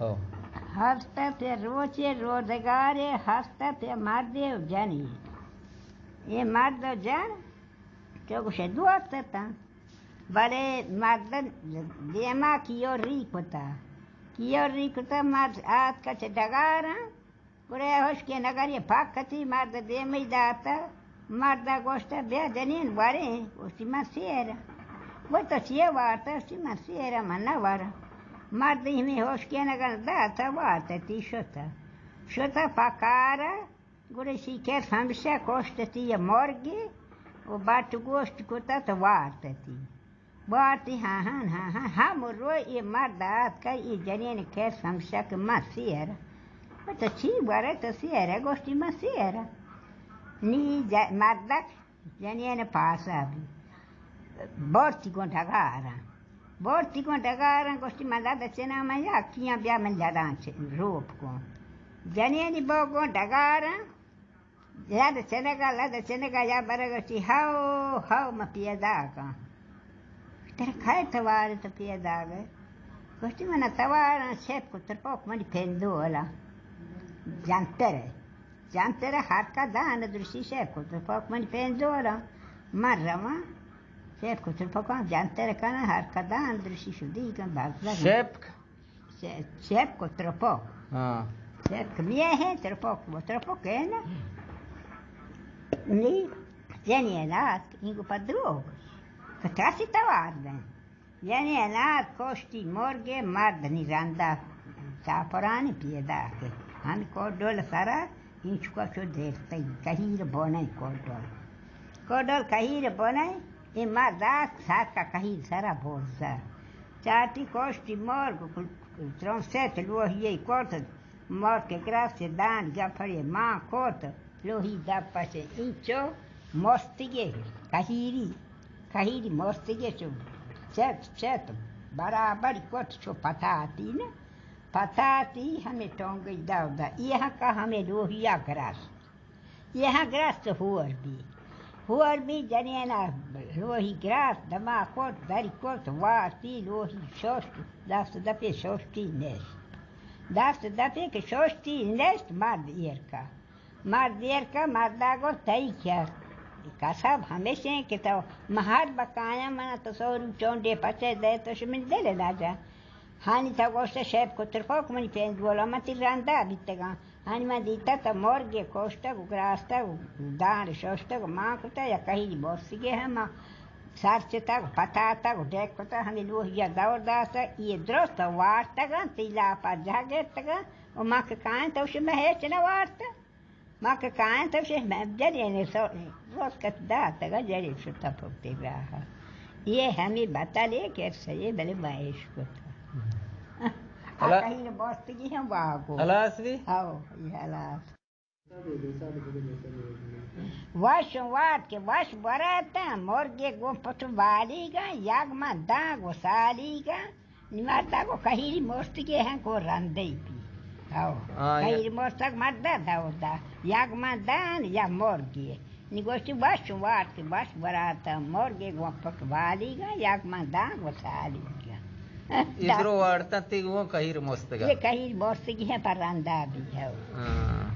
ہو۔ ہست ات روچے روزگارے، ہست ات مردے و جنے۔ اے مرد و جن چو گوشے دوست اتاں، بلے مرد دیما کیوری کتا، کیوری کتا، مرد آتکا چہ ڈگاراں، گڑا ہشکیں نگری پاک کتی، مرد دیمی داتا، مردا گوشتا بیا جنین وریں، گوشتی من سیرا۔ گوشت تو چیے وارتا؟ گوشتی من سیرا، من نہ ورا۔ مرد ہمیں ہشکیں نگر داتا، وارتا تی شتا۔ شتا پکارا، گڑا شی کس ہمشہ کشتتی یا مرگی و بٹ گوشت کتت و وارتتی۔ وارتی، ہاں ہاں ہاں ہاں، ہم روی اے مرد آتکا، اے جنین کس ہمشہ کہ من سیرا۔ تو چی برے تو سیرا؟ گوشتی من سیرا۔ نی ج-، مردک جنین پاسا بی۔ بورتی گوں ڈگاراں۔ بورتی گوں ڈگاراں، گوشتی من لد چنا من یکیاں، بیا من لداں چ-، روپ کن۔ جنینی بو گوں ڈگاراں، لد چنگا، لد چنگا یا برا، گوشتی ہو، ہو من پیداگاں۔ ترا کئے توار تو پیداگے؟ گوشتی من تواراں شپ کو ترپوک منی پندولا۔ جنتر ہے۔ جنتر ہر کا دان درشی شپ کو ترپوک منی پندولا۔ من رواں شپ کو ترپوکاں جنتر کناں، ہر کا دان درشی شدی کن بازدگاں۔ شپک؟ شپ کو ترپوک۔ ہاں۔ شپ کہ میہ ہے، ترپوک وہ ترپوک ہے نا۔ نی، جنی الات، اینگو پہ دروگ۔ کہ ترسی توار دیں۔ یعنی انار کشتی مرگ، مرد نی رندا چاپرانی پیدا کہ ہم کوڈل سرا اینچکا چو دیرتئی کہیر بونئی کوڈل۔ کوڈل کہیر بونئی، اے مرد آتک سرکا کہیر سرا برزا۔ چاٹی کشتی مرگ، ترون سیت لوہی کرت، مرگ گرفت دان گپڑے مان کرت۔ لوہی دپ پچ انچو مستگے کہیری، کہیری مستگے چو چت چت برابر کت چو پتاتی نہ، پتاتی ہمے ٹونگی دو دا، یہ کا ہمے لوہیا گرست، یہ گرست ہور بی، ہور بی جنینا لوہی گرست دما کت دری کت وارتی لوہی ششت دست دپے ششتی نشت، دست دپے کہ ششتی نشت مرد ایر کا۔ مرد ایر کا، مردا گو تئی کیا کسب ہمیشیں کہ تو مہر بکایا منا تو سورو چونڈے پچے دے تو شمن دل نہ جا۔ ہانی تو گوشت شیپ کو ترپوک منی پینج بولا من تی رندا بیتگاں۔ ہانی من دیتا تو مرگے کوشتگ و گراستگ و دان شوشتگ و مان کتا یا کہی بوسگے ہم سر چتگ پتاتگ و ڈیک کتا ہمیں لوہیا دور داتا یہ درست وارتگاں تی لاپا جا گرتگاں و ما کہ کائیں تو شمہ ہیچ نہ وارتا۔ ما کہ کائیں تو شمہ جنین سو روز کت داتگا جنین شتا پکتے براہا۔ یہ ہمیں بتلے کہ سجے بلے مایش کتا۔ ہلا-، آ کہیں بوستگی ہم واگو۔ ہلاس بھی؟ ہاو، یہ ہلاس۔ وش وارت کہ وش براتاں، مرگے گوں پت و بالیگاں، یک من داں گوں سالیگاں، نی مردا گوں کہیری مرتگے ہاں گوں رندئی بی۔ ہو۔ آ، کہیری مرتگ مردا دور دا، یک من داں یا مرگے۔ نی گوشتی وش وارت کہ وش براتاں، مرگے گوں پت و بالیگاں، یک من داں گوں سالیگاں۔ اے درو وارتاں تی گوں کہیر مستگا۔ یہ کہیر مستگی ہیں پر رندا بی ہو۔ ہاں۔